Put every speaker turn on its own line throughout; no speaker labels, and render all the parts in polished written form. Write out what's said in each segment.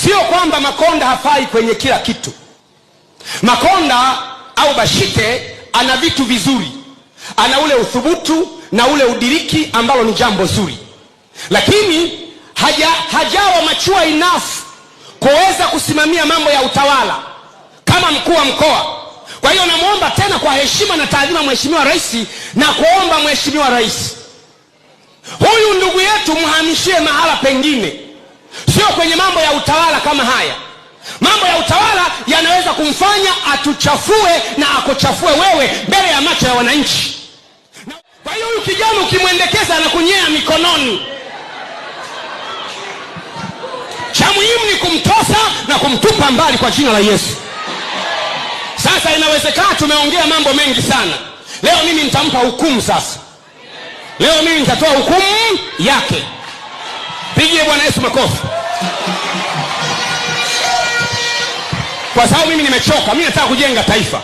Sio kwamba Makonda hafai kwenye kila kitu. Makonda au Bashite ana vitu vizuri, ana ule uthubutu na ule udiriki ambalo ni jambo zuri, lakini hajawa mature enough kuweza kusimamia mambo ya utawala kama mkuu wa mkoa. Kwa hiyo namwomba tena kwa heshima na taadhima Mheshimiwa Rais, na kuomba Mheshimiwa Rais, huyu ndugu yetu mhamishie mahala pengine, sio kwenye mambo ya utawala kama haya. Mambo ya utawala yanaweza kumfanya atuchafue na akuchafue wewe mbele ya macho ya wananchi. Kwa hiyo huyu kijana ukimwendekeza anakunyea mikononi. Cha muhimu ni kumtosa na kumtupa mbali kwa jina la Yesu. Sasa inawezekana tumeongea mambo mengi sana leo, mimi nitampa hukumu sasa. Leo mimi nitatoa hukumu yake. Pigie Bwana Yesu makofi, kwa sababu mimi nimechoka. Mimi nataka kujenga taifa.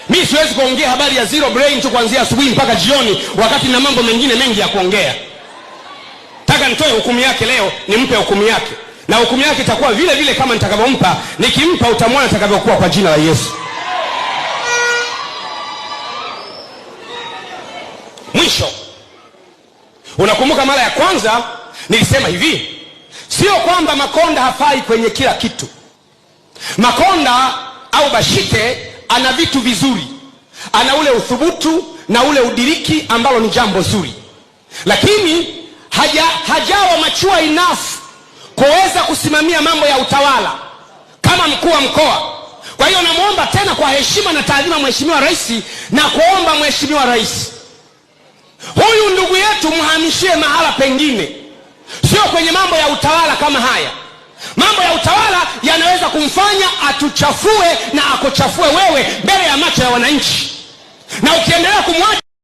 Mimi siwezi kuongea habari ya zero brain tu kuanzia asubuhi mpaka jioni, wakati na mambo mengine mengi ya kuongea. Nataka nitoe hukumu yake leo, nimpe hukumu yake, na hukumu yake itakuwa vile vile kama nitakavyompa. Nikimpa utamwona atakavyokuwa kwa jina la Yesu. Mwisho, unakumbuka mara ya kwanza nilisema hivi, sio kwamba Makonda hafai kwenye kila kitu. Makonda au Bashite ana vitu vizuri, ana ule uthubutu na ule udiriki ambalo ni jambo zuri, lakini hajawa mature enough kuweza kusimamia mambo ya utawala kama mkuu wa mkoa. Kwa hiyo namwomba tena kwa heshima na taadhima Mheshimiwa Rais, na kuomba Mheshimiwa Rais, huyu ndugu yetu mhamishie mahala pengine, sio kwenye mambo ya utawala kama haya. Mambo ya utawala yanaweza kumfanya atuchafue na akuchafue wewe mbele ya macho ya wananchi, na ukiendelea kumwacha